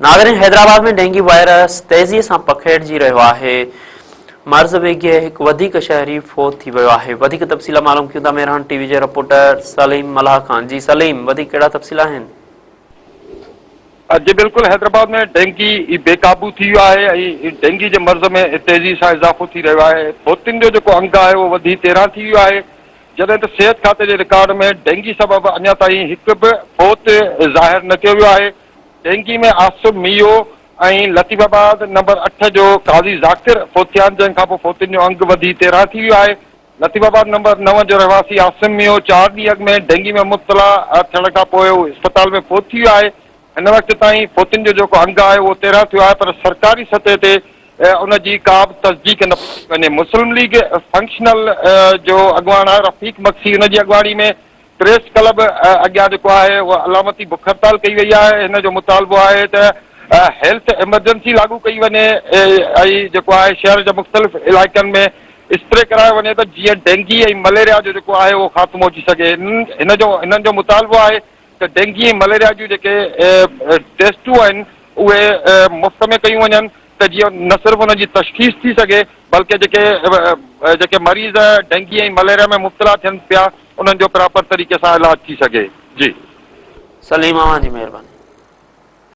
ناظرين Hyderabad ۾ dengue virus تيزي سان پکيڙجي رهيو آهي، مرض وگهي هڪ وڌيڪ شهري فوت ٿي ويو آهي، وڌيڪ تفصيل معلوم ڪيون ٿا مهراڻ ٽي وي جي رپورٽر سليم ملاح کان، جي سليم وڌيڪ ڪهڙا تفصيل آهن؟ جي بلڪل حيدرآباد ۾ ڊينگي بي قابو ٿي ويو آهي ۽ ڊينگي جي مرض ۾ تيزي سان اضافو ٿي رهيو آهي، فوتين جو جيڪو انگ آهي اهو وڌي 13 ٿي ويو آهي، جڏهن ته صحت کاتي جي رڪارڊ ۾ ڊينگي سبب اڃا تائين هڪ به فوت ظاهر نه ڪيو ويو آهي، ڊينگي ۾ آصف ميو ۽ لطيف آباد نمبر اٺ جو قاضي ذاڪر فوت ٿيا آهن، جنهن کانپوء فوتين جو انگ وڌي 13 ٿي ويو آهي. لطيف آباد نمبر نو جو رهواسي عاصم ميو چار ڏينهن اڳ ۾ ڊينگي ۾ مبتلا ٿيڻ کانپوء هو اسپتال ۾ فوت ٿي ويو آهي. هن وقت تائين فوتين جو جيڪو انگ آهي اهو 13 ٿيو آهي پر سرڪاري سطح تي ان جي ڪا به تصديق نه پئي وڃي. مسلم ليگ فنڪشنل جو اڳواڻ آهي رفيق مگسي ان جي اڳواڻي ۾ پريس ڪلب اڳيان جيڪو آهي اهو علامتي بک هڙتال ڪئي وئي آهي، هن جو مطالبو آهي ته هيلٿ ايمرجنسي لاڳو ڪئي وڃي ۽ جيڪو آهي شهر جي مختلف علائقن ۾ اسپري ڪرايو وڃي ته جيئن ڊينگي ۽ مليريا جو جيڪو آهي اهو خاتمو اچي سگهي، هن جو هنن جو مطالبو آهي ته ڊينگي ۽ مليريا جون جيڪي ٽيسٽون آهن اهي مفت ۾ ڪيون وڃن ته جيئن نه صرف انهن جي تشخيص ٿي سگهي بلڪه جيڪي جيڪي مريض ڊينگي ۽ مليريا ۾ مبتلا ٿين پيا انهن جو پراپر طريقي سان علاج ٿي سگهي جي. سليم اوهان جي مهرباني.